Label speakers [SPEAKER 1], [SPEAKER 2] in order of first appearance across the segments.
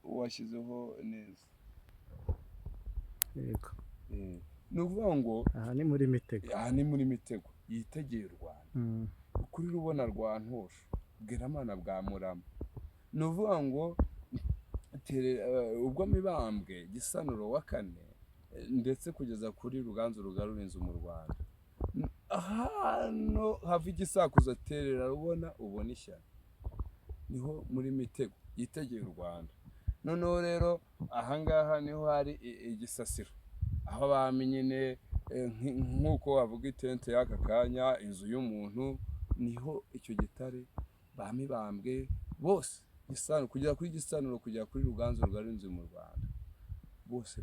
[SPEAKER 1] washyizeho neza.
[SPEAKER 2] Yego.
[SPEAKER 1] Ni ukuvuga ngo
[SPEAKER 2] Aha ni muri Mitego.
[SPEAKER 1] Aha ni muri Mitego yitegeye u Rwanda, kuri Rubona rwa Ntosho, Bweramana bwa Murama. Ni ukuvuga ngo ubwo Mibambwe Gisanura wa kane, ndetse kugeza kuri Ruganzu rugarura inzu mu Rwanda, hano hava igisakuzo "Terera rubona ubona ishyano", niho muri Mitego yitegeye u Rwanda. Noneho rero ahangaha niho hari igisasiro, aho abami nyine, nk'uko wavuga itente y'aka kanya, inzu y'umuntu, niho icyo gitare ba Mibambwe bose, Gisanura kugera kuri Gisanura, kugera kuri Ruganzu rugarura inzu mu Rwanda, bose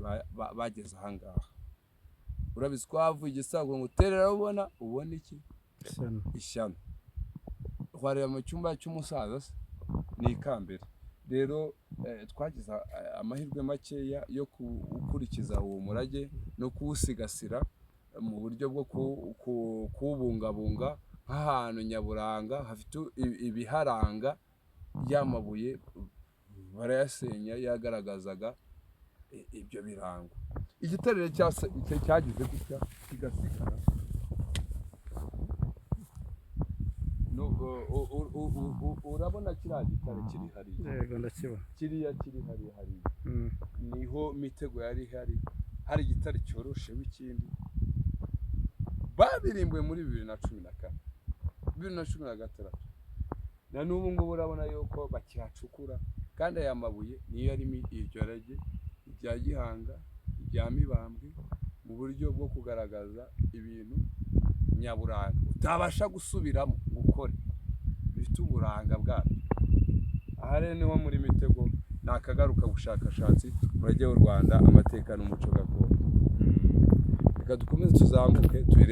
[SPEAKER 1] bageze ahangaha. Urabizi ko havuye igisago ngo "Terera ubona ubona iki?"
[SPEAKER 2] Ishyano.
[SPEAKER 1] Ishyano. Twareba mu cyumba cy'umusaza se ni ikambere. Rero twagize amahirwe makeya yo gukurikiza uwo murage no kuwusigasira mu buryo bwo kuwubungabunga nk'ahantu nyaburanga hafite ibiharanga. Ya mabuye barayasenya yagaragazaga ibyo birango. Igitare rero cyagize gutya kigasigara. No, urabona kiriya gitare kiri hariya?
[SPEAKER 2] Yego, ndakibona.
[SPEAKER 1] Kiriya kiri hariya hariya, niho Mitego yari ihari. Hari igitare cyorosheho ikindi babirimbuye muri 2014, 2016, na n'ubu ngubu urabona yuko bakihacukura. Kandi aya mabuye niyo yarimo iryo rage irya Gihanga, irya Mibambwe, mu buryo bwo kugaragaza ibintu nyaburanga utabasha gusubiramo ngo ukore, bifite uburanga bwabyo. Aha rero niho muri Mitego. Ni akagaruka bushakashatsi, umurage w'u Rwanda, amateka n'umuco gakondo. Reka dukomeze tuzamuke tuyirebe.